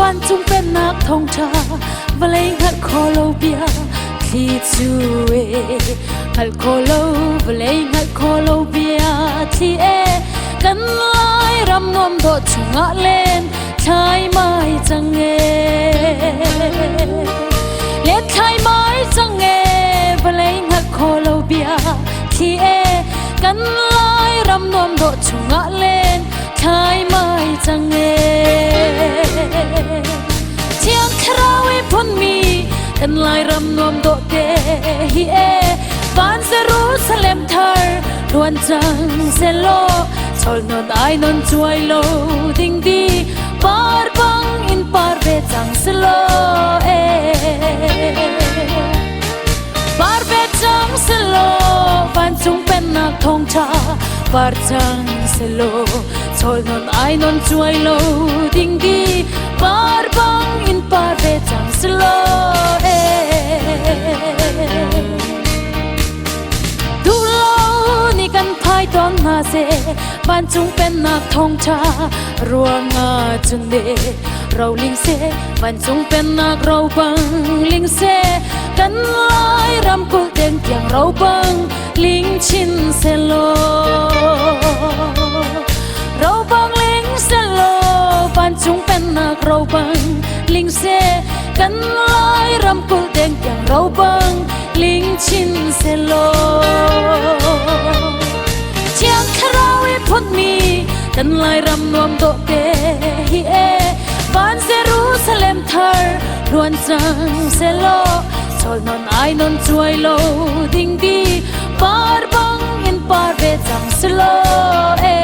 Vancung pennak thawngṭha vawlei hngalh kho lo bia thli cu e hngalh kho lo vawlei hngalh kho lo bia thli e kan lai ram nuam dawh chungah len thlai mai cang e len thlai mai cang e vawlei hngalh kho lo bia thli e kan lai ram nuam dawh chungah len thlai mai cang e Thiang Thlarau i phunmi kan Lairam nuam dawh te hi e van Jerusalem thar luan cang selaw chol non ai non chuai lo ding di par bang in par ve cang selaw e Par ve cang selaw vancung pennak thawngṭha par cang selaw chawl non ai non cuai lo ding di par bang in par ve cang selaw e Duh lo ni kan phai tawn hna seh vancung pennak thawngṭha ruangah cun le roling seh vancung pennak ro bang ling seh kan lai ram kulh den tiang ro bang ling chin selaw ro bang ling selaw vancung pennak ro bang ling seh kan lai ram kulh den tiang ro bang ling chin selaw Thiang Thlarau i phunmi kan Lairam nuam dawh te hi e van Jerusalem thar luan cang selaw chol non ai non chuai lo ding di par bang in par ve cang selaw e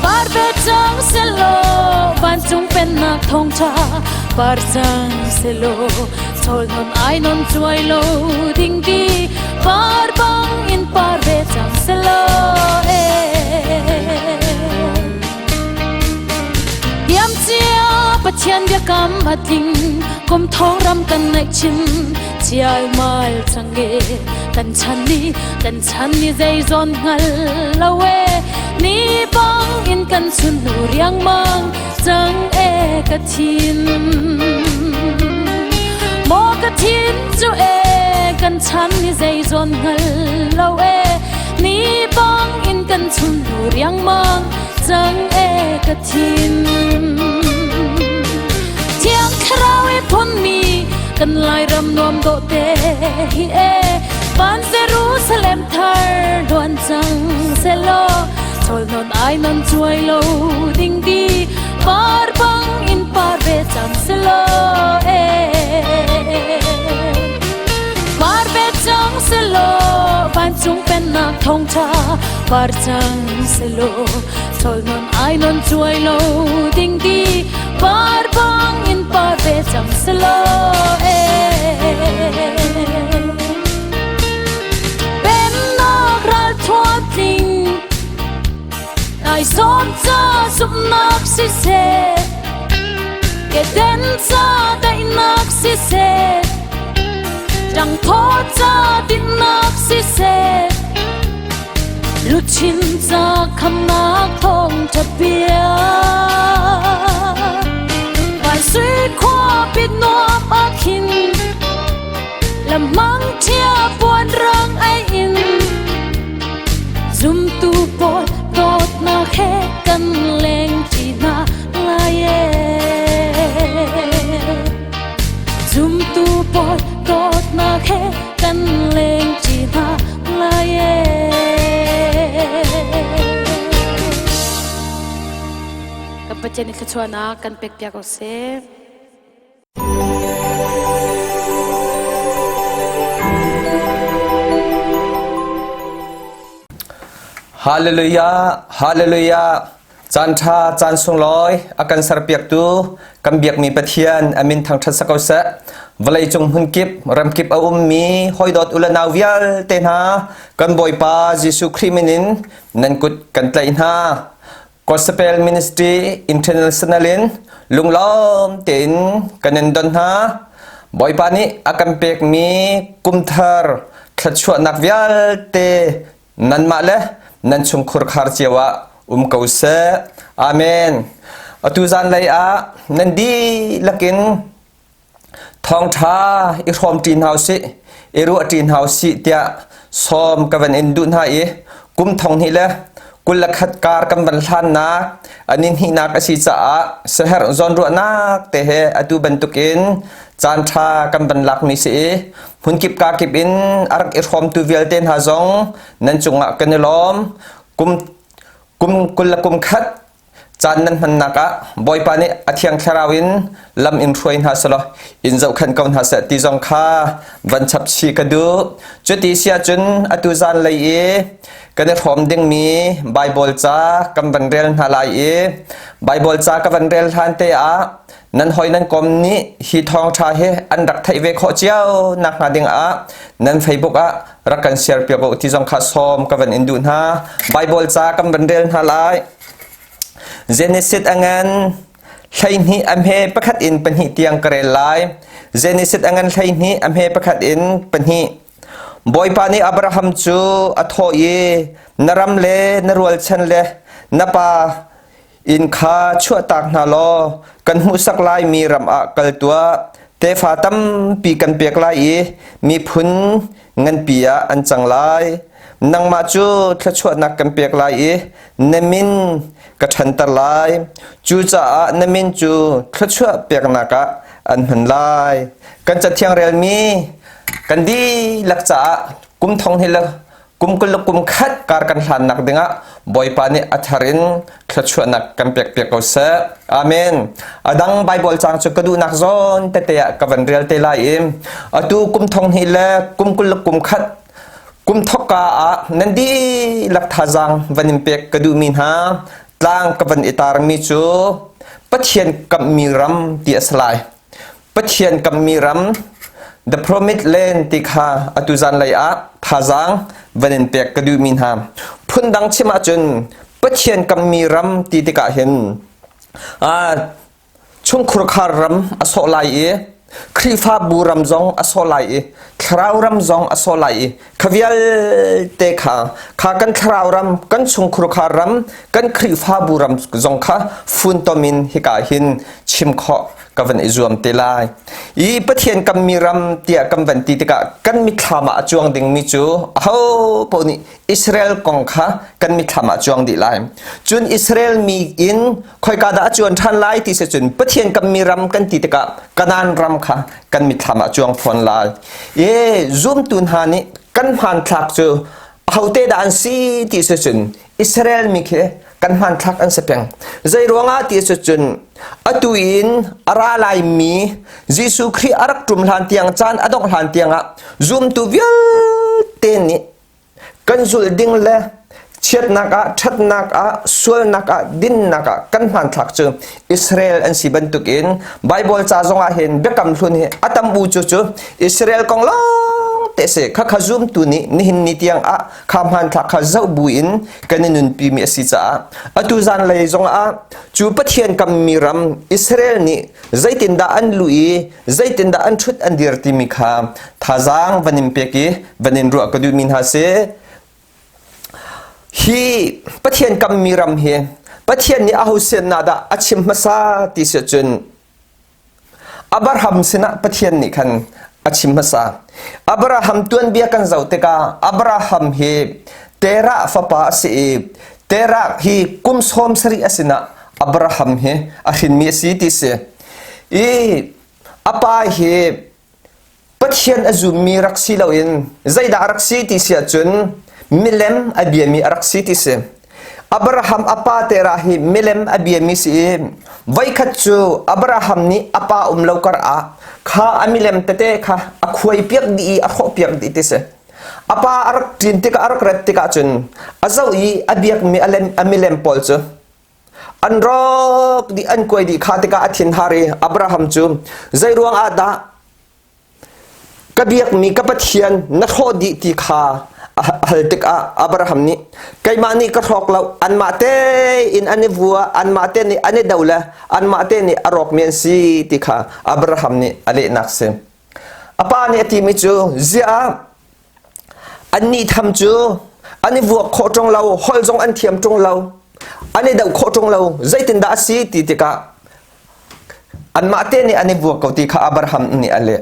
par ve cang selaw vancung pennak thawngtha par cang selaw chol non ai non chuai lo ding di par bang in par ve cang selaw e Diam cia Pathian biakam a tling kum thong ram kan ngaih chin chial mal cang e kan chan ni kan chan ni zei zawn hngal lo e ni bang in kan chun nu riang mang cang e ka thin maw ka thin cu e kan chan ni zei zawn hngal lo e ni bang in kan chun nu riangmang cang e ka thin thiang thlarau i phunmi kan lairam nuam dawh te hi e van Jerusalem thar luan cang selaw chol non ai non chuai lo ding di par bang in par ve cang selaw e par ve cang selaw vancung pennak thawngtha par cang selaw chol non ai non chuai lo ding di par bang in par ve cang selaw e Pennak ral thuatling Nai sawm ca zumhnak siseh Keden ca daihnak siseh Ṭangphaw ca dinnak siseh Luchin ca khamnak thawngṭha bia Vai sui khua pit nuam ah khin Lamang ṭhia puan rang ai in Zumtu pawl dawtnak he kan leng ṭi hna lai e. Zumtu pawl dawtnak he kan leng ṭi hna lai e. Kan Pathian i thluachuahnak kan pekpiak ko seh. Hallelujah, Hallelujah. Caan ṭha, caan sunglawi a kan serpiaktu kan biakmi Pathian a min thangṭhat sak ko seh. Vawleicung hmunkip, ramkip a ummi hawidawt u le nau vialte hna kan Bawipa Jesuh Khrih min in nan kut kan tlaih hna. Gospel Ministry International in lunglawm tein kan in don hna. Bawipa nih a kan pekmi kumthar thluachuahnak vialte nanmah le nan chungkhur khar cio ah um ko seh. Amen. Atu zanlei ah nan dihlak in thawngṭha i hrawmṭi hna usih, i ruahṭi hna usih tiah sawm ka van in duh hna i kum thong hnih le 21 kar kan van hlannak a ni hnihnak a si caah siaherh zawnruahnak te he atu bantukin caanṭha kan van lakmi si i hmunkip kakip in a rak i hrawmtu vialte hna zong nan cungah kan i lawm. Kum kum 20 le kum khat caan nan hmannak ah Bawipa nih a thiang thlarau in lam in hruai hna selaw in zohkhenh ko hna seh ti zong kha van chap chih ka duh. Cuti si ahcun atu zan lei i kan i hrawm dingmi Baibal ca kan van rel hna lai i Baibal ca ka van rel hlan te ah nan hoi nan kom nih hi thawngṭha hi an rak theih ve khawh cio nak hnga ding ah nan Facebook ah rak kan share piak u ti zong kha sawm ka van in duh hna. Baibal ca kan van rel hna lai. Genesis a ngan 12 a hme pakhat in pahnih tiang ka rel lai. Genesis a ngan 12 a hme pakhat in pahnih. Bawipa nih Abraham cu a thawh i na ram le na rualchan le na pa inn kha chuahtak hna law kan hmuhsak laimi ram ah kal tuah. Tefa tampi kan pek lai i miphun nganpi ah an cang lai. Nangmah cu thluachuahnak kan pek lai i na min ka ṭhanter lai. Cucaah na min cu thluachuah peknak ah an hman lai. Kan Cathiang relmi kan dihlak caah kum thong hi le kum 20 le kum khat kar kan hlannak dingah Bawipa nih a thar in thluachuahnak kan pek piak ko seh. Amen. A dang Bible caang cu ka duhnak zawn tete ah ka van rel te lai i atu kum thong hnih le kum 20 le kum khat kum thokka ah nan dihlak thazaang van in pek ka duhmi hna tlang ka van i tarmi cu Pathian kamhmi ram ti a si lai. Pathian kammi ram The Promised Land ti kha atu zanlei ah thazaang van in pek ka duhmi hna. Phundang chim ahcun Pathian kammi ram ti tikah hin chungkhurkhar ram a sawh lai i Khrihfabu ram zong a sawh lai i thlarau ram zong a sawh lai i kha vialte kha kha kan thlarau ram kan chungkhurkhar ram kan Khrihfabu ram zong kha funtom in hika hin chim khawh ka van i zuam te lai. I Pathian kammi ram tiah kan van ti tikah kan mitthlam ah a cuang dingmi cu aho paoh nih Israel kong kha kan mitthlam ah cuang dih lai. Cun Israel mi in khoika dah a cuan ṭhan lai ti si cun Pathian kammi ram kan ti tikah Kanaan ram kha kan mitthlam ah cuang fawn lai. E zumtu hna nih kan hmanthlak cu ahote dah an si ti si cun Israel mi khi kan hmanthlak an si peng. Zei ruangah ti si cun atu in a ra laimi Jesuh Khrih a rak ṭum hlan tiang caan a dongh hlan tiangah zumtu vialte nih kan zulh ding le chiatnak ah ṭhatnak ah sualnak ah dinnak ah kan hmanthlak cu Israel an si bantukin Bible ca zongah hin biakam hlun hi a tam u cu cu Israel kong lawng te si khakha zumtu nih nihin ni tiang ah kha hmanthlak kha zoh buin kan i nunpi mi a si caah atu zanlei zongah cu Pathian kammi ram Israel nih zeitindah an luh i zeitindah an ṭhut an dir timi kha thazaang van in pek i van in ruah ka duhmi hna si. Hi Pathian kammi ram hi Pathian nih aho siannak dah a chim hmasa ti si cun Abraham sinah Pathian nih khan a chim hmasa. Abraham tuanbia kan zoh tikah Abraham hi Terah fapa a si i Terah hi kum 70 a sinah Abraham hi a hrinmi a si ti si. I a pa hi Pathian a zummi rak si loin zeidah a rak si ti si ahcun milem a biami a rak si ti si. Abraham a pa Terah hi milem a biami si i voikhat cu Abraham nih a pa um lo kar ah kha a milem tete kha a khuai piak dih i a hrawh piak dih ti si. A pa a rak ṭin tikah a rak ret tikah cun a zoh i a biakmi a milem pawl cu an rawk dih an kuai dih kha tikah a thin har i Abraham cu zei ruang ah dah Ka biakmi ka Pathian na hrawh dih ti kha a hal tikah Abraham nih keimah nih ka hrawk lo anmah tein an i vua anmah te nih an i do le anmah te nih a rawkmi an si ti kha Abraham nih a lehnak si. A pa nih a timi cu ziah annih tham cu an i vuak khawh ṭung lo holh zong an thiam ṭung lo. An i doh khawh ṭung lo. Zeitindah a si ti tikah anmah te nih an i vuak ko ti kha Abraham nih a leh.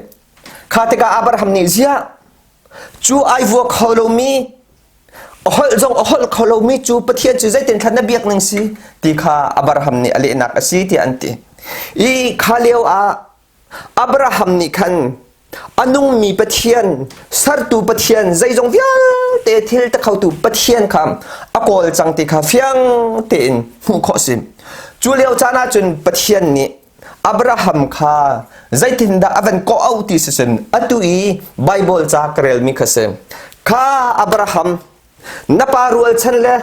Kha tikah Abraham nih ziah cu ai vuak kho lomi a holh zong a holh kho lomi cu Pathian cu zeitin thlan na biak ning si ti kha Abraham nih a lehnak a si tiah an ti. I kha lio ah Abraham nih khan a nungmi Pathian, sertu Pathian, zeizong vialte thil te khotu Pathian kha a kawl cang ti kha fiang tein hmuh khawh si. Cu lio caan ahcun Pathian nih Abraham kha zeitindah a van kawh auh ti si cun atu i Baibal ca ka relmi kha si. Kha Abraham, na pa rualchan le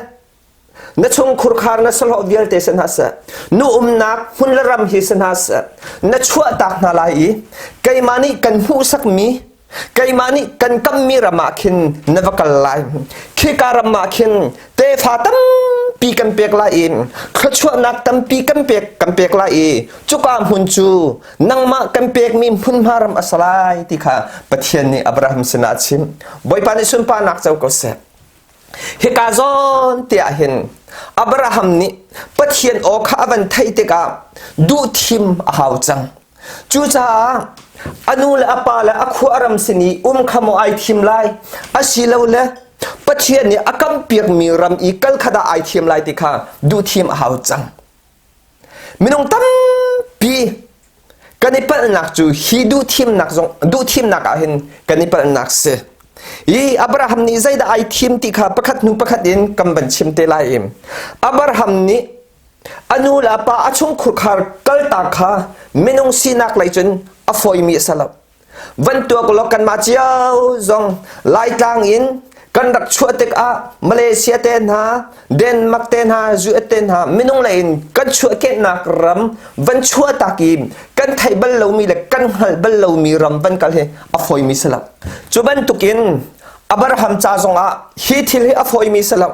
na chungkhur khar na sahlawh vialte si hna seh, nu umnak hmun le ram hi si hna seh, na chuahtak hna lai i keimah nih kan hmuhsakmi keimah nih kan kammi ram ah khin na va kal lai. Khika ram ah khin tefa tampi kan pek lai i thluachuahnak tampi kan pek lai i cuka hmun cu nangmah kan pekmi hmunhma ram a si lai ti kha Pathian nih Abraham sinah a chim. Bawipa nih sunparnak co ko seh. Hika zawn te ah hin Abraham nih Pathian aw kha a van theih tikah duhthim a hau cang. Cucaah a nu le a pa le a khua a ram sin i um kha maw ai thim lai asilole Pathian nih a kampiakmi ram i kal kha dah ai thim lai ti kha duhthim a hau cang. Minung tampi kan i palhnak cu hi duhthimnak zong duhthimnak ah hin kan i palhnak si. I Abraham nih zeidah ai thim ti kha pakhat hnu pakhat in kan van chim te lai i Abraham nih a nu le a pa a chungkhar kaltak kha minung sinak lei cun a fawimi a si lo. Van tuak law kanmah cio zong Laitlang in kan rak chuah tikah Malaysia te hna, Denmark te hna, US te hna minung lei in kan chuahkehnak ram van chuahtak i kan theih bal lomi le kan hngalh bal lomi ram van kal hi a fawimi si lo. Cu bantukin Abraham ca zongah hi thil hi a fawimi si lo.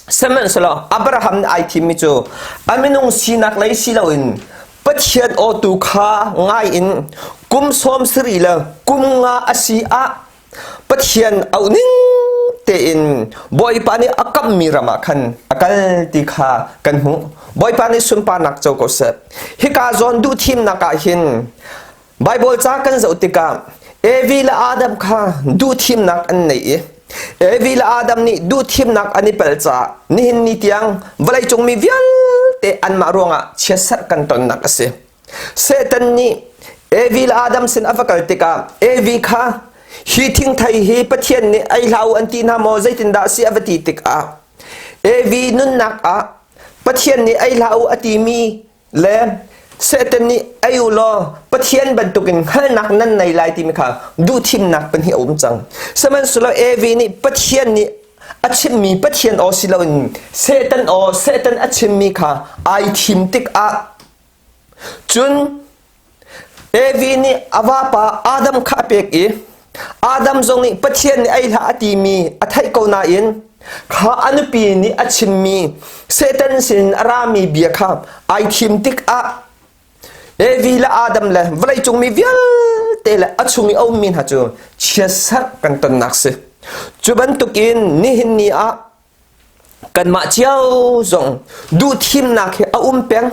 Sihmanhsehlaw Abraham nih ai thimmi cu a minung sinak lei si loin Pathian aw tu kha ngai in kum 70 le kum nga a si ah Pathian auh ning tein Bawipa nih a kammi ram ah khan a kal ti kha kan hmuh. Bawipa nih sunparnak co ko seh. Hika zawn duhthimnak ah hin Baibal ca kan zoh tikah Evi le Adam kha duhthimnak an nei i Evi le Adam nih duhthimnak an i palh caah nihin ni tiang vawleicung mi vialte anmah ruangah chiatserh kan tonnak a si. Satan nih Evi le Adam sin a va kal tikah Evi kha hi thingthei hi Pathian nih ei hlah u an ti hna maw zeitindah a si a va ti tikah Evi nunnak ah Pathian nih ei hlah u a timi le Satan nih ei u law Pathian bantukin hngalhnak nan nei lai timi kha duhthimnak pahnih a um cang. Sihmanhsehlaw Evi nih Pathian nih a chimmi Pathian aw si loin Satan aw Satan a chimmi kha ai thim tikah cun Evi nih a vapa Adam kha a pek i Adam zong nih Pathian nih ei hlah a timi a theih ko nain kha a nupi nih a chimmi Satan sin a rami bia kha ai thim tikah Evi le Adam le vawleicung mi vialte le a chung i a ummi hna cu chiatserh kan tonnak si. Cu bantukin nihin ni ah Kanmah cio zong duhthimnak hi a um peng.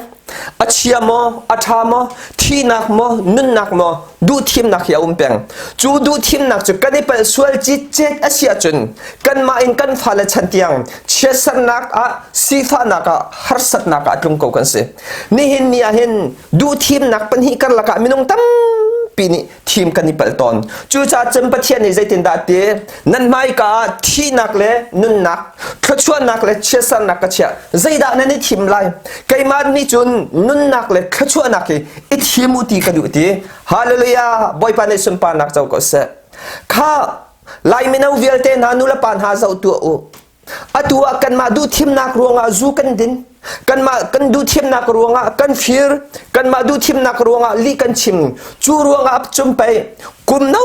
A chia maw, a ṭha maw, thihnak maw, nunnak maw, duhthimnak hi a um peng. Cu duhthimnak cu kan i palh sual citcet a si ahcun kanmah in kan fale chan tiang chiatsernak ah, sifahnak ah, harsatnak ah tlung ko kan si. Nihin ni ah hin duhthimnak pahnih karlak ah minung tampi nih thim kan i palh tawn. Cucaah cun Pathian nih zeitindah a ti? Nan hmaika ah thihnak le nunnak, thluachuahnak le chiatsernak ka chiah. Zeidah nan i thim lai? Keimah nih cun nunnak le thluachuahnak hi i thim u ti ka duh ti. Hallelujah! Bawipa nih sunparnak co ko seh. Kha Lai mino vialte hna nulepa hna zoh tuah u. Atu ah kanmah duhthimnak ruangah zu kan din. Kanmah kan duhthimnak ruangah kan fir. Kanmah duhthimnak ruangah lih kan chim. Cu ruangah cun pei kum no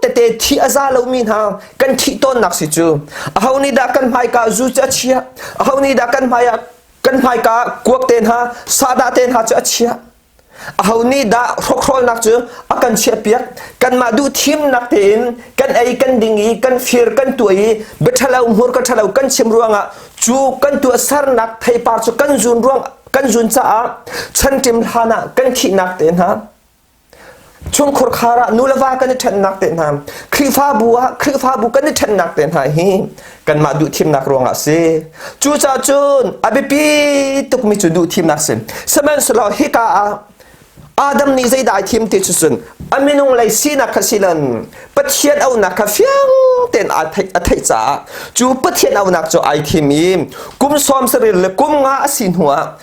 tete thi a za lomi hna kan thih tawnnak si cu. Aho nih dah kan hmaika zu cu a chiah? Aho nih dah kan hmai ah kan hmaika kuak te hna, sahdah te hna cu a chiah? Aho nih dah hrokhrawlnak cu a kan chiahpiak? Kanmah duh thimnak tein kan ei kan ding i kan fir kan tuah i biaṭhalo hmurka ṭhalo kan chim ruangah cu kan tuahsernak theipar cu kan zun ruang kan zun caah chanṭim hlan ah kan thihnak te hna chungkhur khar ah nu le va kan i ṭhennak te hna Khrihfabu ah Khrihfabu kan i ṭhennak te hna hi kanmah duhthimnak ruangah a si. Cucaah cun a biapi tukmi cu duhthimnak si. Sihmanhsehlaw hika ah Adam nih zeidah ai thim ti cu cun a minung lei sinak kha silan Pathian auhnak kha fiang tein a theih caah cu Pathian auhnak cu ai thim i kum 70 le kum nga a si hnuah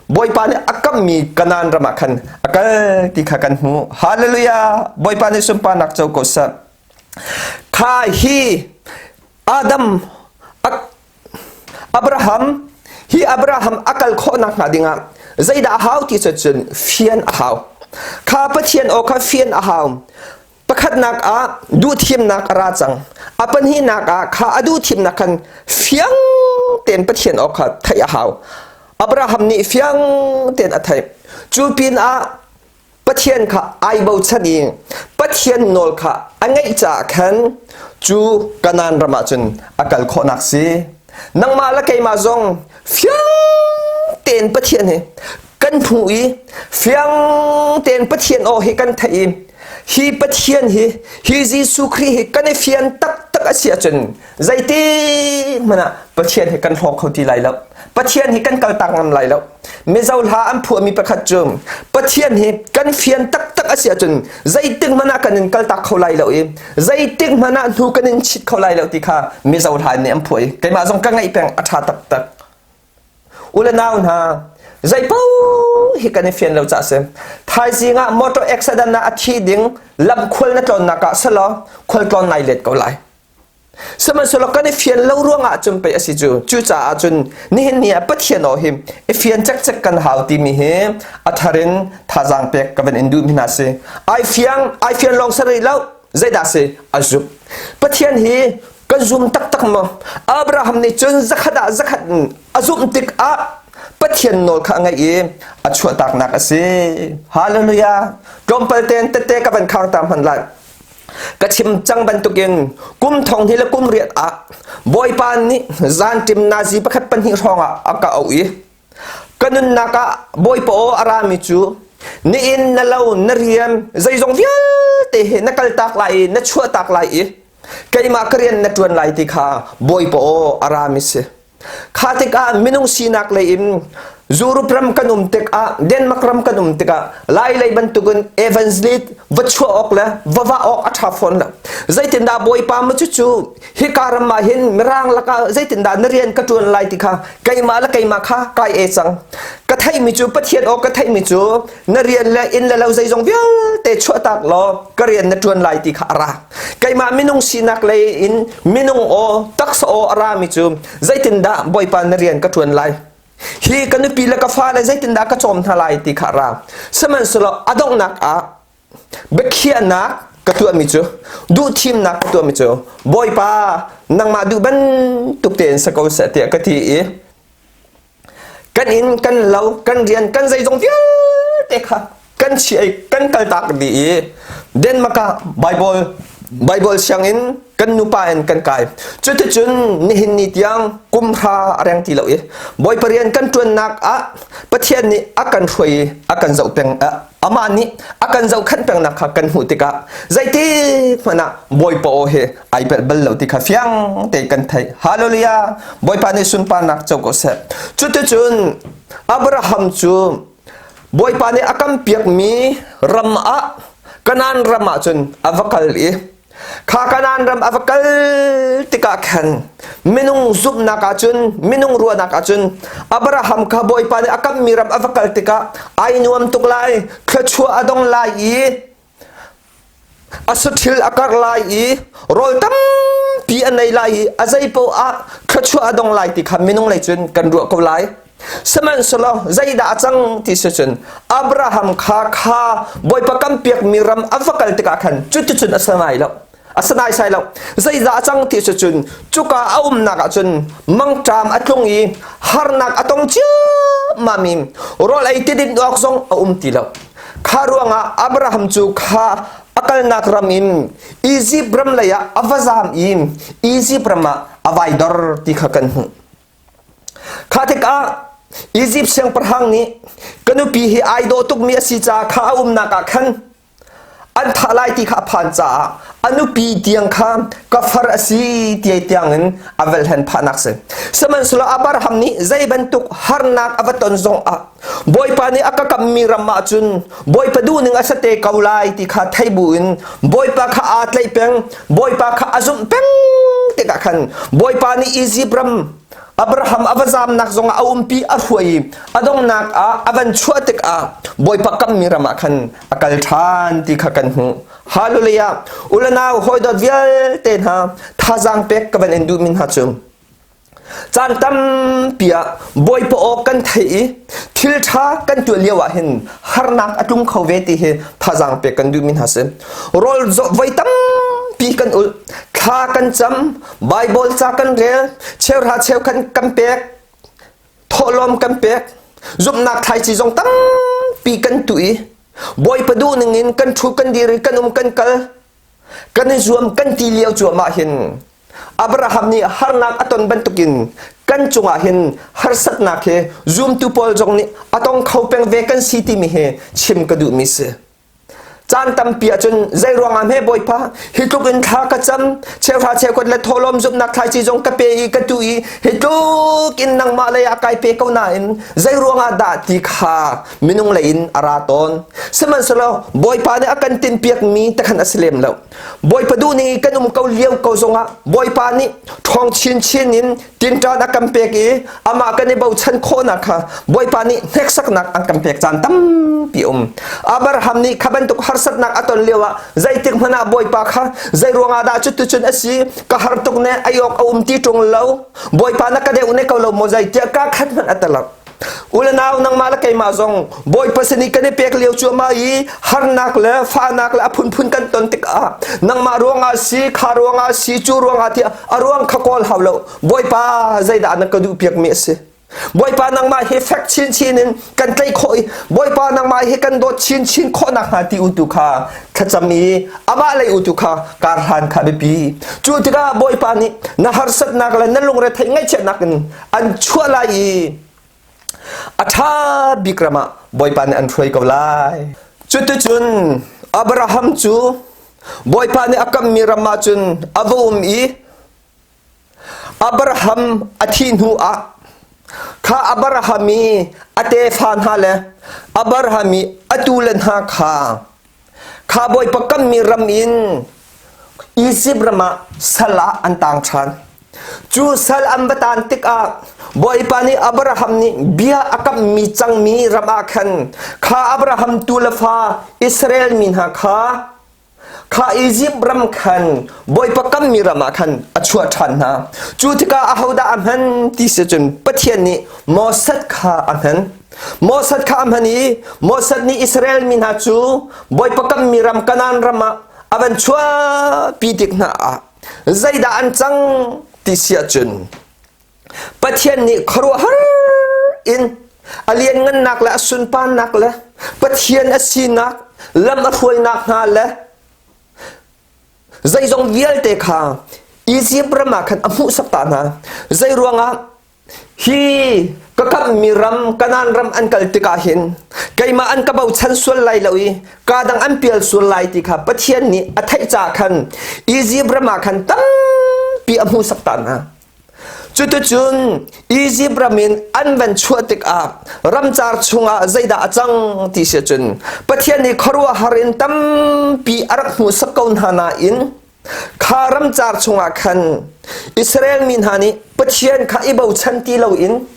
Bawipa nih a kammi Kanaan ram ah khan a kal ti kha kan hmuh. Hallelujah! Bawipa nih sunparnak co ko seh. Kha hi Adam Abraham hi Abraham a kal khawhnak hnga dingah zeidah a hau ti cu cun fian a hau. Kha Pathian aw kha fian a hau. Pakhatnak ah duhthimnak a ra cang. A pahnihnak ah kha a duhthimnak khan fiang tein Pathian aw kha theih a hau. Abraham nih fiang tein a theih. Cu pinah Pathian kha ai bochan i Pathian nawl kha a ngaih caah khan cu Kanaan ram ah cun a kal khawhnak si. Nangmah le keimah zong fiang tein Pathian hi kan hmuh i fiang tein Pathian aw hi kan theih i hi Pathian hi hi Jesuh Khrih hi kan i fian taktak a si ahcun zeiti hmanh ah Pathian hi kan hlawk kho ti lai lo. Pathian hi kan kaltak ngam lai lo. Mizo hla an phuahmi pakhat cu Pathian hi kan fian taktak a si ahcun zeitik hmanh ah kan in kaltak kho lai lo i zeitik hmanh ah hnu kan in chit kho lai lo ti kha Mizo hla nih an phuah i keimah zong ka ngaih peng a ṭha taktak. U le nau hna, zeipaoh hi kan i fian lo caah si. Thaizing ah motor accident ah a thi ding lam khual na tlawnnak ah selaw khual tlawn nai let ko lai. Sihmanhsehlaw kan i fian lo ruangah cun pei a si cu. Cucaah cun nihin ni ah Pathian aw hi i fian cekcek kan hau timi hi a thar in thazaang pek ka van in duhmi hna si. Ai fiang, ai fian lawng si rih lo. Zeidah si? A zumh. Pathian hi kan zum taktak maw? Abraham nih cun zakhat ah zakhat in a zumh tikah Pathian nawl kha a ngaih i a chuahtaknak a si. Hallelujah. Tlawmpal tein tette ka van khang ta hmanh lai. Ka chim cang bantukin kum thong hi le kum riat ah Bawipa nih zanṭim nazi pakhat pahnih hrawngah a ka auh i ka nunnak ah Bawipa aw a rami cu nihin na lo na rian zeizong vialte he na kaltak lai i na chuahtak lai i keimah ka rian na ṭuan lai ti kha Bawipa aw a rami si. Kha tikah minung sinak lei in Europe ram kan um tikah Denmark ram kan um tikah Lai lei bantukin evangelist va chuah awk le va vah awk a ṭha fawn lo. Zeitindah Bawipa mu cucu hika ram ah hin Mirang lakah zeitindah na rian ka ṭuan lai ti kha keimah le keimah kha kai e cang. Ka theihmi cu Pathian aw ka theihmi cu na rian le inn le lo zeizong vialte chuahtak law ka rian na ṭuan lai ti kha a ra. Keimah minung sinak lei in minung aw taksa aw a rami cu zeitindah Bawipa na rian ka ṭuan lai? Hi ka nupi le ka fale zeitindah ka cawm hna lai ti kha a ra. Sihmanhsehlaw a donghnak ah biakhiahnak ka tuahmi cu duhthimnak ka tuahmi cu Bawipa nangmah duh bantuk tein sa ko seh tiah ka ti i kan inn kan lo kan rian kan zeizong vialte kha kan chiah i kan kaltak dih i Denmark ah Bible Bible sianginn kan nupa in kan kai cuticun nihin ni tiang kum hra a reng ti lo i Bawipa rian kan ṭuannak ah Pathian nih a kan hruai i a kan zoh peng amah nih a kan zohkhenh pengnak kha kan hmuh tikah zeitik hmanh ah Bawipa aw hi ai pelh bal lo ti kha fiang te kan theih. Hallelujah! Bawipa nih sunparnak co ko seh. Cuticun Abraham cu Bawipa nih a kan piakmi ram ah Kanaan ram ah cun a va kal i kha Kanaan ram a va kal tikah khan minung zumhnak ahcun minung ruahnak ahcun Abraham kha Bawipa nih a kammi ram a va kal tikah ai nuam tuk lai thluachuah a dong lai i a saṭhil a karh lai i rawl tampi a nei lai i a zeipaoh ah thluachuah a dong lai ti kha minung lei cun kan ruah ko lai. Sihmanhsehlaw zeidah a cang ti si cun Abraham kha kha Bawipa kan piakmi ram a va kal tikah khan cuticun a si ngai lo. A si naisai lo. Zeidah a cang ti si cun cuka a umnak ah cun mangṭam a tlung i harnak a tong ciammam i rawl ei tidin awk zong a um ti lo. Kha ruangah Abraham cu kha a kalnak ram in Izipt ram lei ah a va zaam i Izipt ram ah a vai dor ti kha kan hmuh. Kha tikah Izipt siangpahrang nih ka nupi hi ai dawh tukmi a si caah kha a umnak ah khan an thah lai ti kha a phan caah a nupi tiang kha ka far a si ti tiangin a velhlen phahnak si. Sihmanhsehlaw Abraham nih zei bantuk harnak a va ton zong ah Bawipa nih a ka kammi ram ah cun Bawipa duhning a si te ko lai ti kha thei buin Bawipa kha aa tlaih peng, Bawipa kha a zumh peng tikah khan Bawipa nih Izipt ram Abraham a va zamnak zongah a umpi a hruai i a donghnak ah a van chuah tikah Bawipa kammi ram ah khan a kal ṭhan ti kha kan hmuh. Hallelujah! Ulanau hawidawt vialte hna thazaang pek ka van in duhmi hna cu caan tampi ah Bawipa aw kan theih i thil ṭha kan tuah lio ah hin harnak a tlung kho ve ti hi thazaang pek kan duhmi hna si. Rawl voi tampi kan ulh, thla kan cam, Baibal ca kan rel, cheuhra cheukhat kan pek, thawhlawm kan pek, zumhnak thlaici zong tampi kan tuh i Bawipa duh ningin kan ṭhu kan dir i kan um kan kal, kan i zuam kan ti lio cuahmah hin Abraham nih harnak a ton bantukin kan cungah hin harsatnak hi zumtu pawl zong nih a tong kho peng ve kan si timi hi chim ka duhmi si. Caan tampi ahcun zei ruangah hme Bawipa hi tluk in thla ka cam cheuhra cheukhat le thawhlawm zumhnak thlaici zong ka pe i ka tu i hi tluk in nangmah lei ah kai pe ko nain zei ruangah dah ti kha minung lei in a ra tawn. Sihmanhsehlaw Bawipa nih a kan tinhpiakmi te khan a si lem lo. Bawipa duh ning i kan um ko lio ko zongah Bawipa nih ṭhawng chinchin in tinṭan a kan pek i amah kan i bochan khawhnak kha Bawipa nih hneksaknak an kan pek caan tampi um. Abraham nih kha bantuk harsatnak a ton lioah zeitik hmanh ah Bawipa kha zei ruangah dah cuticun a si ka har tuk ne ai awk a um ti ṭung lo Bawipa na ka deuh ne ko lo maw zei tiah ka khat hmanh a telak. U le nau nangmah le keimah zong Bawipa sin i kan i pek lio cuahmah i harnak le fahnak le a phunphun kan ton tikah nangmah ruangah si kha ruangah si cu ruangah tiah a ruang kha kawl hau lo Bawipa zeidah na ka duh piakmi a si Bawipa nangmah hi fek chinchin in kan tlaih khawh i Bawipa nangmah hi kan dawt chinchin khawh nakhnga ti u tu kha thlacam i amah lei u tu kha kar hlan kha biapi cu tikah Bawipa nih na harsatnak le na lungretheih ngaihchiatnak in an chuah lai i a ṭha bik ram ah Bawipa nih an hruai ko lai. Cuticun Abraham cu Bawipa nih a kammi ram ah cun a va um i Abraham a thih hnu ah kha Abraham i a tefa hna le Abraham i a tule hna kha kha Bawipa kammi ram in Izipt ram ah sal ah an tang ṭhan. Cu sal an va tan tikah Bawipa nih Abraham nih bia a kamhmi cangmi ram ah khan kha Abraham tu le fa Israel mi hna kha kha Izipt ram khan Bawipa kammi ram ah khan a chuah ṭhan hna. Cu tikah ahodah a hman ti si cun Pathian nih Moses kha a hman. Moses kha a hman i Moses nih Israel mi hna cu Bawipa kammi ram Kanaan ram ah a van chuahpi tik hna ah zeidah an cang ti si ahcun Pathian nih khuaruahhar in a lianngannak le a sunparnak le Pathian a sinak lam a hruainak hna le zeizong vialte kha Izipt ram ah khan a hmuhsak ta hna. Zei ruangah Hi ka kamhmi ram Kanaan ram an kal tikah hin keimah an ka bochan sual lai lo i kaa dang an pial sual lai ti kha Pathian nih a theih caah khan Izipt ram ah khan tampi a hmuhsak ta hna. Cuticun Izipt ram in an van chuah tikah ramcar chungah zeidah a cang ti si cun Pathian nih khuaruahhar in tampi a rak hmuhsak ko hna nain Kha ramcar chungah khan Israel mi hna nih Pathian kha i bochan ti loin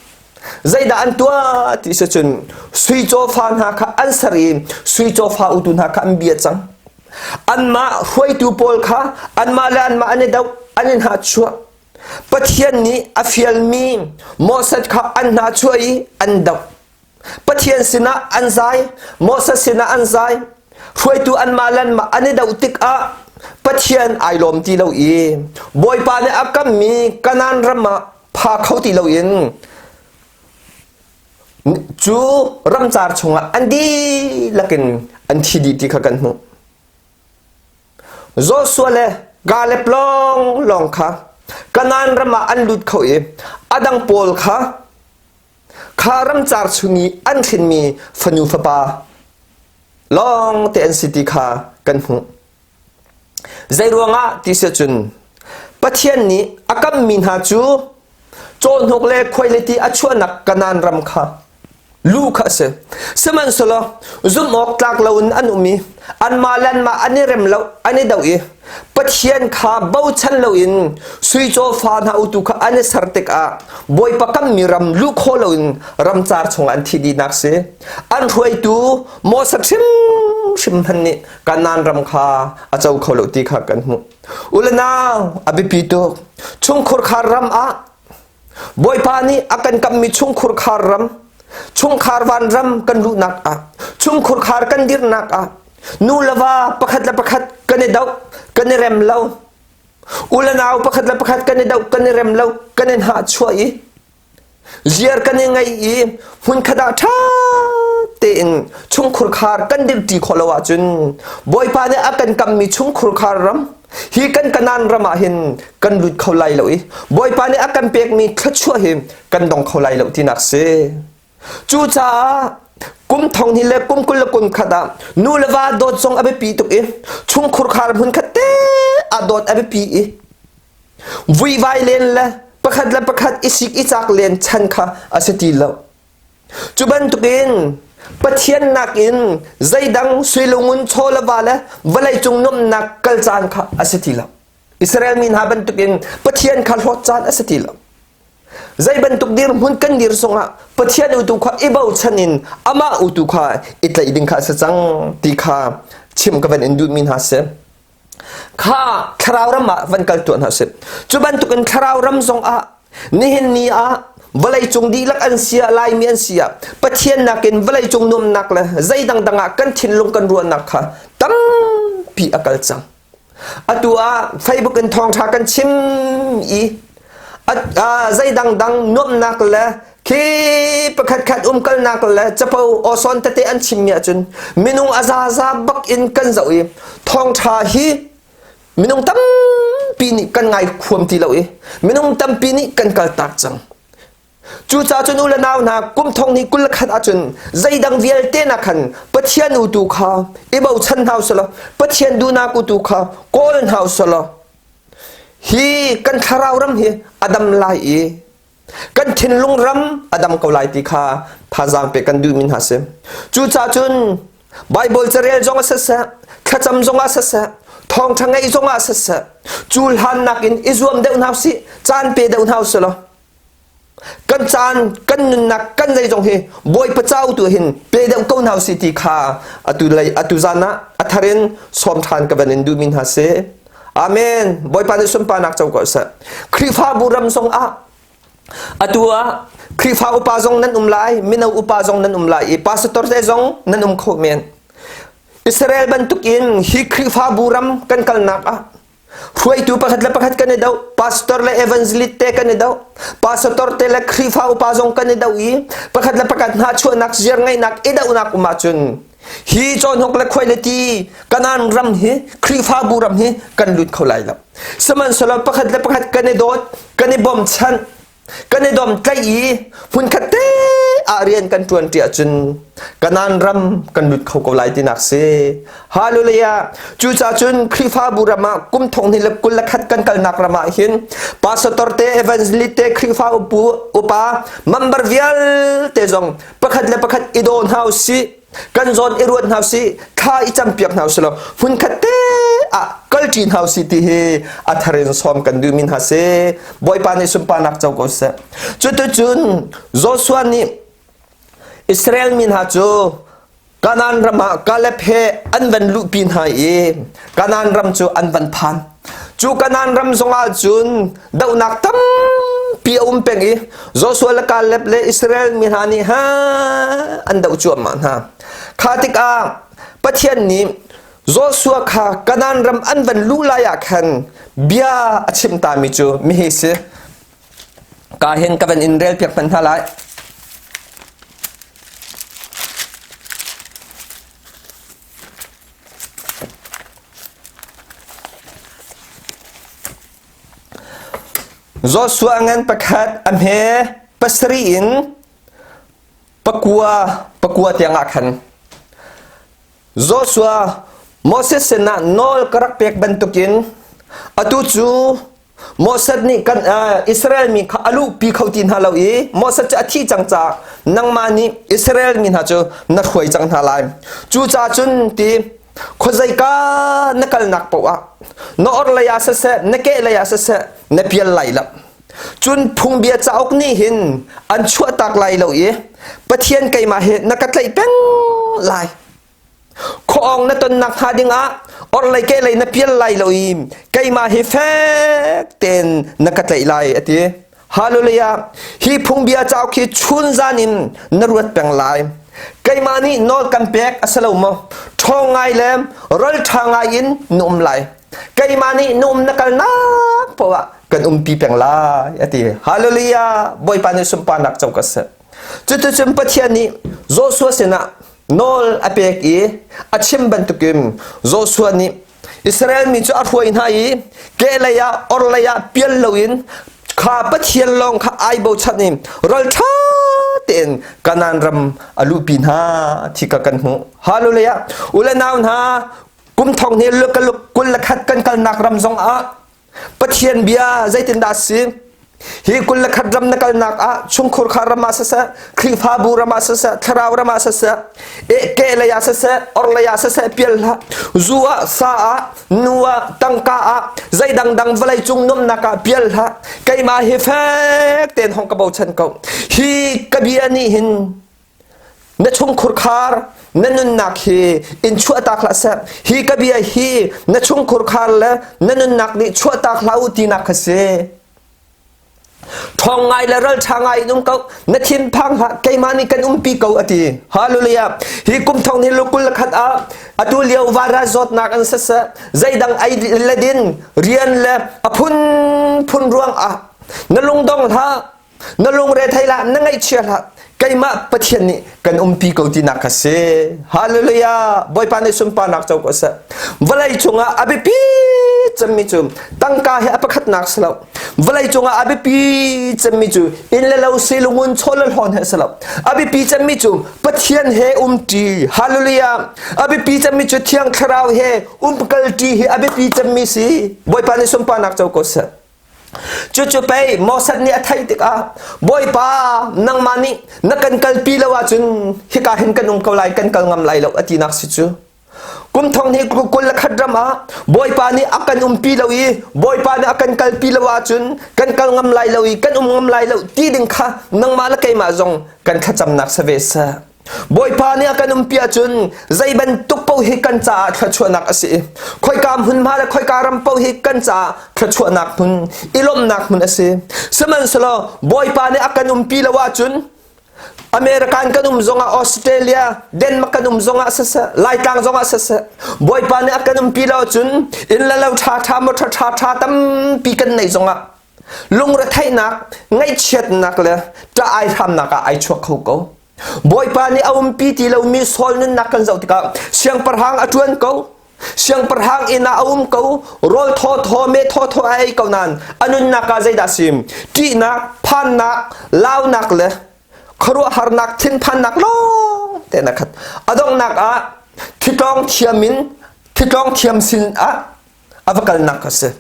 zeidah an tuah ti si cun sui cawfa hna kha an ser i sui cawfa utu hna kha an bia cang. Anmah hruaitu pawl kha anmah le anmah an i doh, an i hnahchuah. Pathian nih a fialmi Moses kha an hnahchuah i an doh. Pathian sinah an zai, Moses sinah an zai, hruaitu anmah le anmah an i doh tikah Pathian ai lawm ti lo i Bawipa nih a kammi Kanaan ram ah pha kho ti loin Cu ramcar chungah an dihlak in an thi dih ti kha kan hmuh. Joshua le Caleb lawnglawng kha Kanaan ram ah an lut kho i a dang pawl kha kha ramcar chung i an hrinmi fanu fapa lawng te an si ti kha kan hmuh. Zeiruangah ti si cun Pathian nih a kammi hna cu cawhnuk le khuailiti a chuahnak Kanaan ram kha lu kha a si. Sihmanhsehlaw zumh awk tlak loin an um i anmah le anmah an i rem lo, an i doh i Pathian kha bochan loin sui cawfa hna utu kha an i ser tikah Bawipa kammi ram luh khawh loin ramcar chungah an thih dihnak si. An hruaitu Moses hrimhrim hmanh nih Kanaan ram kha a co kho lo ti kha kan hmuh. U le nau, a biapi tuk. Chungkhur khar ram ah Bawipa nih a kan kammi chungkhur khar ram, chungkhar van ram kan luhnak ah, chungkhur khar kan dirnak ah, nu le va pakhat le pakhat kan i doh, kan i rem lo. U le nau pakhat le pakhat kan i doh, kan i rem lo, kan i hnahchuah i ziar kan i ngei i hmunkhat ah ṭha tein chungkhur khar kan dirṭi khawh lo ahcun Bawipa nih a kan kammi chungkhur khar ram hi kan Kanaan ram ah hin kan lut kho lai lo i Bawipa nih a kan pekmi thluachuah hi kan dong kho lai lo tinak si. Cucaah kum thong hnih le kum 20 le kum khat ah nu le va dawt zong a biapi tuk i chungkhur khar hmun khat te ah dawt a biapi i Vuivai len le pakhat le pakhat i sik i cak len chan kha a si ti lo. Cu bantukin Pathian nakin zeidang suilungun chaw le va le vawleicung nuamhnak kal caan kha a si ti lo. Israel mi hna bantukin Pathian kha hlawt caan a si ti lo. Zei bantuk dirhmun kan dir zongah Pathian utu kha i bochan in amah utu kha i tlaih ding kha a si cang ti kha chim ka van in duhmi hna si. Kha thlarau ram ah van kal tuah hna usih. Cu bantukin thlarau ram zong ah nihin ni ah vawleicung dihlak an si ah Laimi an si ah Pathian nakin vawleicung nuamnak le zei dangdang ah kan thinlung kan ruahnak kha tampi a kal cang. Atu ah Facebook in thawngṭha kan chim i zei dangdang nuamhnak le khi pakhat khat umkalnak le capo awsawn tete an chimmi ahcun minung a zaza bak in kan zoh i thawngṭha hi minung tampi nih kan ngai khuam ti lo i minung tampi nih kan kaltak cang. Cucaah cun u le nau hna kum thong hnih 21 ahcun zeidang vialte nak khan Pathian utu kha i bochan hna usih law Pathian duhnak utu kha kawl hna usih law Hi kan thlarau ram hi a dam lai i kan thinlung ram a dam ko lai ti kha thazaang pek kan duhmi hna si. Cucaah cun Baibal carel zong ah siseh, thlacam zong ah siseh, thawngṭha ngeih zong ah siseh, cu hlan nakin i zuam deuh hna usih, caan pe deuh hna usih law kan caan kan nunnak kan zeizong hi Bawipa cau tu hin pe deuh ko hna usih ti kha atu lei atu zan ah a thar in sawm ṭhan ka van in duhmi hna si. Amen. Bawipa nih sunparnak co ko seh. Khrihfabu ram zong ah atu ah Khrihfa upa zong nan um lai, mino upa zong nan um lai i pastor te zong nan um kho men. Israel bantukin hi Khrihfabu ram kan kalnak ah hruaitu pakhat le pakhat kan i do, pastor le evangelist te kan i do, pastor te le Khrihfa upa zong kan i do i pakhat le pakhat hna chuahnak ziar ngeihnak i dohnak um ahcun Hi cawhnuk le khuai le ti Kanaan ram hi Khrihfabu ram hi kan lut kho lai lo. Sihmanhsehlaw pakhat le pakhat kan i dawt, kan i bawmchanh, kan i domtlaih i hmunkhat te ah rian kan ṭuan ṭi ahcun Kanaan ram kan lut kho ko lai tinak si. Hallelujah! Cucaah cun Khrihfabu ram ah kum thong hnih le 21 kan kalnak ram ah hin pastor te, evangelist te, Khrihfa upu, upa, member vialte zong pakhat le pakhat i daw hna usih kan zawn i ruat hna usih thla i campiak hna usih law hmunkhat te ah kalṭi hna usih ti hi a thar in sawm kan duhmi hna si Bawipa nih sunparnak co ko seh cuticun Joshua nih Israel mi hna cu Kanaan ram ah Kaleb he an van luhpi hna i Kanaan ram cu an van phan. Cu Kanaan ram zongah cun dohnak tampi a um peng i Joshua le Kaleb le Israel mi hna nih ha an doh cuahmah hna. Kha tikah Pathian nih Joshua kha Kanaan ram an van luh lai ah khan bia a chim tami cu mihi si. Ka hin ka van in rel piak hmanh hna lai. Joshua ngan pakhat a hme pasarih in pakua pakua tiangah khan Joshua Moses sinah nawl ka rak pek bantukin atu cu Moses nih kan Israel mi kha a luhpi kho ti hna lo i Moses cu a thi cang caah nangmah nih Israel mi hna cu na hruai cang hna lai. Cucaah cun ti khuazeika na kalnak paoh ah na orhlei ah siseh na kehlei ah siseh na pial lai lo. Cun phungbia cauk nih hin an chuahtak lai lo i Pathian keimah hi na ka tlaih peng lai. Khuaawng na tonnak hnga dingah orhlei kehlei na pial lai lo i keimah hi fek tein na ka tlaih lai a ti. Hallelujah! Hi phungbia cauk hi chun zan in na ruat peng lai. Keimah nih nawl kan pek a si lo maw? Ṭhawng ngai le ralṭha ngai in na um lai. Keimah nih na um na kalnak paoh ah kan umpi peng lai a ti. Hallelujah! Bawipa nih sunparnak co ka seh. Cuticun Pathian nih Joshua sinah nawl a pek i a chim bantukin Joshua nih Israel mi cu a hruai hna i kehlei ah orhlei ah pial loin kha Pathian lawng kha ai bochan i ralṭha tein Kanaan ram a luhpi hna thi kha kan hmuh. Hallelujah! U le nau hna, kum thong hnih 21 kan kalnak ram zong ah Pathian bia zeitindah a si? Hi 21 ram na kalnak ah chungkhur kha ram ah siseh, Khrihfabu ram ah siseh, thlarau ram ah siseh, eh ke lei ah siseh, or lei ah siseh pial hlah. Zu ah, sa ah, nu ah, tangka ah, zei dangdang vawlei cung nuamnak ah pial hlah. Keimah hi fek tein hong ka bochan ko. Hi ka bia nih hin Na chungkhur khar na nunnak hi in chuahtak hlah seh. Hi ka bia hi na chungkhur khar le na nunnak nih chuahtak hlah u tinak kha si. Ṭhawng ngai le ralṭha ngai in um ko. Na thinphang hlah keimah nih kan umpi ko a ti. Hallelujah. Hi kum thong hi 21 ah atu lio virus zawtnak an siseh zeidang ei le din rian le a phunphun ruang ah na lungdong hlah Na lungre thei hlah, na ngaihchia hlah. Keimah Pathian nih kan umpi ko tinak kha si. Hallelujah! Bawipa nih sunparnak co ko seh. Vawlei cungah a biapi cemmi cu tangka hi a pakhatnak si lo. Vawlei cungah a biapi cemmi cu inn le lo si lungun chaw le hlawn he si lo. A biapi cemmi cu Pathian he umṭi. Hallelujah! A biapi cemmi cu Thiang Thlarau he umkalṭi hi a biapi cemmi si. Bawipa nih sunparnak co ko seh. Cucu pei Moses nih a theih tikah Bawipa nangmah nih na kan kalpi lo ahcun hika hin kan um ko lai kan kal ngam lai lo a tinak si cu. Kum thong hnih 21 ram ah Bawipa nih a kan umpi lo i Bawipa nih a kan kalpi lo ahcun kan kal ngam lai lo i kan um ngam lai lo ti ding kha nangmah le keimah zong kan thlacamnak si ve seh. Bawipa nih a kan umpi ahcun zei bantuk paoh hi kan caah thluachuahnak a si i khoika hmunhma le khoika ram paoh hi kan caah thluachuahnak hmun i lawmhnak hmun a si. Sihmanhsehlaw Bawipa nih a kan umpi lo ahcun American kan um zongah Australia, Denmark kan um zongah siseh, Laitlang zongah siseh, Bawipa nih a kan umpi lo ahcun inn le lo ṭha ṭha motor ṭha ṭha tampi kan neih zongah lungretheihnak, ngaihchiatnak le ṭah ai hramnak ah ai chuak kho ko. Bawipa nih a umpi ti lomi Saul nunnak kan zoh tikah siangpahrang a ṭuan ko. Siangpahrang inn ah a um ko. Rawl thawthaw, me thawthaw a ei ko nain a nunnak ah zeidah a sim? Ṭihnak, phannak, launak le khuaruahharnak, thinphannak lawng tein a khat. A donghnak ah thitlawng thiam in thitlawng thiam sin ah a va kalnak a si.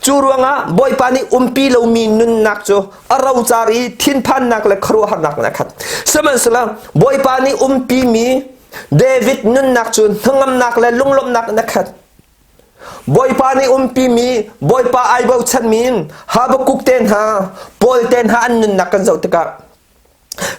Cu ruangah Bawipa nih umpi lomi nunnak cu a rocar i thinphannak le khuaruahharnak in a khat. Sihmanhsehlaw Bawipa nih umpimi David nunnak cu hnangamnak le lunglawmhnak in a khat. Bawipa nih umpimi Bawipa ai bochanmi in Habakkuk te hna, Paul te hna an nunnak kan zoh tikah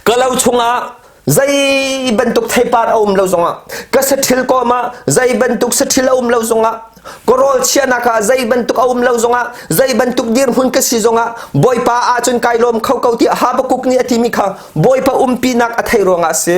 Ka lo chungah zei bantuk theipar a um lo zongah ka saṭhil kawm ah zei bantuk saṭhil a um lo zongah ka rawl chiahnak ah zei bantuk a um lo zongah zei bantuk dirhmun ka si zongah Bawipa ahcun kai lawm kho ko tiah Habakkuk nih a timi kha Bawipa umpinak a theih ruangah a si.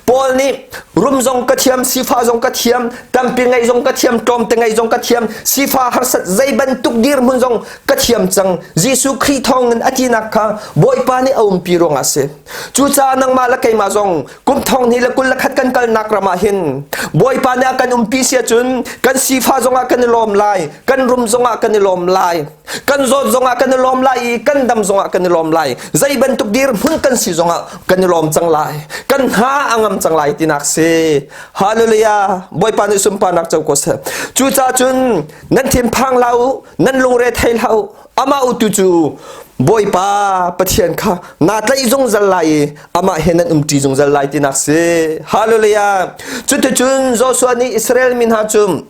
Paul nih rum zong ka thiam, sifah zong ka thiam, tampi ngeih zong ka thiam, tlawmte ngeih zong ka thiam, sifah harsat zei bantuk dirhmun zong ka thiam cang. Jesuh Khrih thawngin a tinak kha Bawipa nih a umpi ruangah a si. Cucaah nangmah le keimah zong kum thong hnih le 21 kan kalnak ram ah hin Bawipa nih a kan umpi si ahcun kan sifah zong zongah kan i lawm lai, kan rum zongah kan i lawm lai, kan zawt zongah kan i lawm lai i kan dam zongah kan i lawm lai. Zei bantuk dirhmun kan si zongah kan i lawm cang lai. Kan hna a ngam cang lai tinak si. Hallelujah. Bawipa nih sunparnak co ko seh. Cucaah cun nan thinphang hlah u, nan lungre thei hlah u. Amah utu cu Bawipa Pathian kha naa tlaih zungzal lai i amah he nan umṭi zungzal lai tinak si. Hallelujah. Cuticun Joshua nih Israel mi hna cu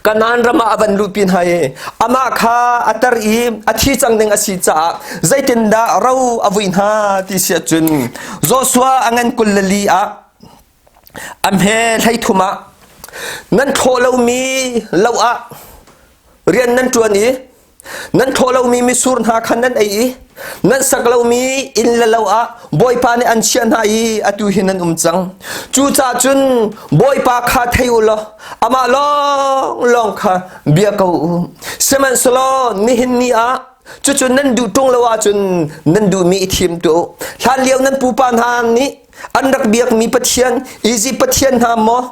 Kanaan ram ah a van luhpi hna i amah kha a tar i a thi cang ding a si caah zeitindah ro a vui hna ti si ahcun Joshua a ngan 24 ah a hme 33 ah nan thlawh lomi lo ah rian nan ṭuan i nan thlawh lomi mitsur hna kha nan ei i nan sak lomi inn le lo ah Bawipa nih an chiah hna i atu hi nan um cang. Cucaah cun Bawipa kha thei u law amah lawnglawng kha bia ko u. Sihmanhsehlaw nihin ni ah cucu nan duh ṭung lo ahcun nan duhmi i thim tuah u. Hlanlio nan pupa hna nih an rak biakmi pathian Izipt pathian hna maw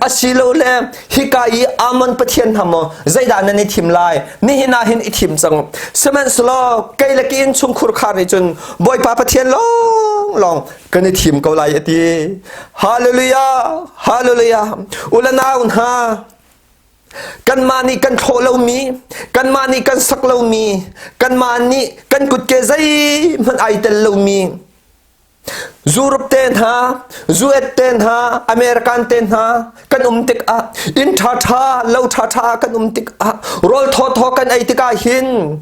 asilole hika i Ammon pathian hna maw zeidah nan i thim lai? Nihin ah hin i thim cang. Sihmanhsehlaw kei le ka innchungkhur khar nih cun Bawipa Pathian lawnglawng kan i thim ko lai a ti. Hallelujah! Hallelujah! U le nau hna, kanmah nih kan thlawh lomi, kanmah nih kan sak lomi, kanmah nih kan kutke zeihmanh ai tel lomi, Europe te hna, US te hna, American te hna kan um tikah inn ṭhaṭha, lo ṭhaṭha kan um tikah rawl thawthaw kan ei tikah hin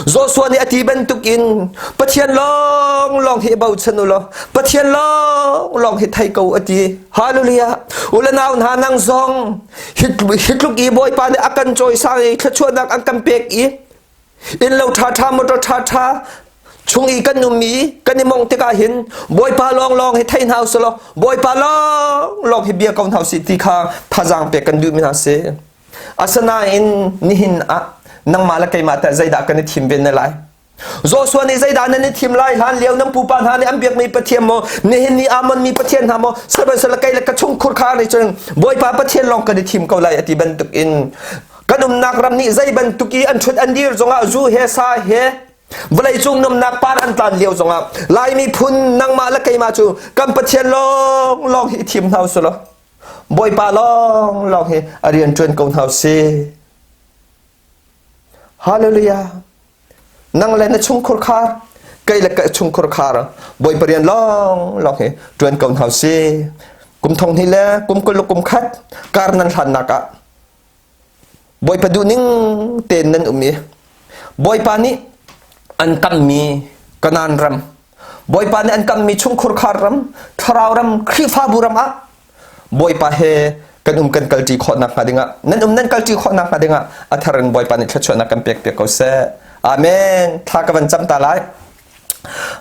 Joshua nih a ti bantukin Pathian lawnglawng hi bochan u law Pathian lawnglawng hi thei ko a ti. Hallelujah. U le nau hna nang zong hi tluk i Bawipa nih a kan cawisang i thluachuahnak an kan pek i Innlo ṭhaṭha motor ṭhaṭha chung i kan um i kan i mong tikah hin Bawipa lawnglawng hi thei hna usih law Bawipa lawnglawng hi bia ko hna usih ti kha thazaang pek kan duhmi hna si. Asinain nihin ah nangmah le keimah teh zeidah kan i thim ve ne lai? Joshua nih zeidah nan i thim lai? Hlan lio nan pupa hna nih an biakmi Pathian maw? Nihin ni Ammon mi Pathian hna maw? Sihmanhsehlaw kei le ka chungkhur kha nih cun Bawipa Pathian lawng kan i thim ko lai a ti bantuk in Kan umnak ram nih zei bantuk i an ṭhut an dir zongah zu he sa he vawleicung numnak par an tlan lio zongah Laimi phun nangmah le keimah cu kan Pathian lawnglawng hi i thim hna usih law Bawipa lawnglawng hi a rian ṭuan ko hna usih. Hallelujah. Nang le na chungkhur khar kei le ka chungkhur khar Bawipa rian lawnglawng hi ṭuan ko hna usih. Kum thong hnih le kum 20 le kum khat kar nan hlannak ah Bawipa duhning tein nan um i Bawipa nih an kammi Kanaan ram, Bawipa nih an kammi chungkhur khar ram, thlarau ram, Khrihfabu ram ah Bawipa he kan um kan kalṭi khawh nakhnga dingah nan um nan kalṭi khawh nakhnga dingah a thar in Bawipa nih thluachuahnak kan pek piak ko seh. Amen. Thla ka van cam ta lai.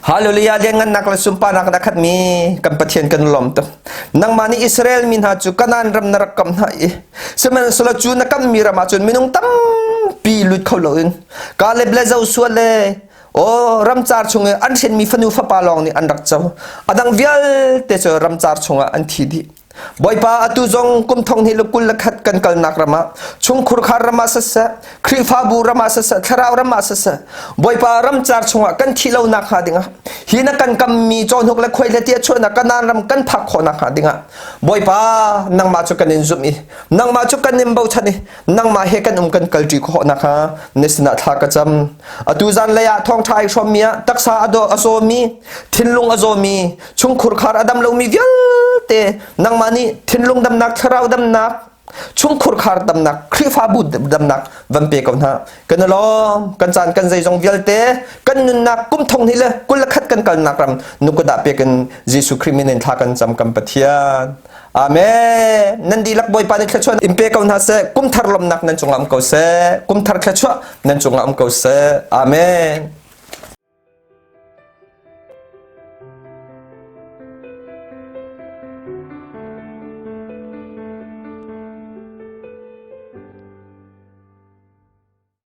Hallelujah lianngannak le sunparnak na khatmi kan Pathian kan lawm tuk. Nangmah nih Israel mi hna cu Kanaan ram na rak kam hna i sihmanhsehlaw cu na kammi ram ah cun minung tampi lut kho loin Kaleb le Joshua le aw ramcar chung i an hrinmi fanu fapa lawng nih an rak co. A dang vialte cu ramcar chungah an thi dih. Bawipa atu zong kum 2021 kan kalnak ram ah chungkhur khar ram ah siseh Khrihfabu ram ah siseh thlarau ram ah siseh Bawipa ramcar chungah kan thih lo nak hnga dingah hi na kan kammi cawhnuk le khuai le tia chuahnak Kanaan ram kan phak khawh nak hnga dingah Bawipa nangmah cu kan in zumh i nangmah cu kan in bochan i nangmah he kan um kan kalṭi khawh nak hnga na sinah thla ka cam atu zan lei ah thawngṭha ai hrawmmi ah taksa a do a zawmi thinlung a zawmi chungkhur khar a dam lomi vialte nangmah nih thinlung damnak thlarau damnak chungkhur khar damnak Khrihfabu damnak van pe ko hna kan lawm kan caan kan zeizong vialte kan nunnak kum thong hnih le 21 kan kalnak ram nukudah pekin Jesuh Khrih min in thla kan cam kan Pathian Amen. Nan dihlak Bawipa nih thluachuah in pe ko hna seh. Kum thar lawmnak nan cungah um ko seh. Kum thar thluachuah nan cungah um ko seh. Amen.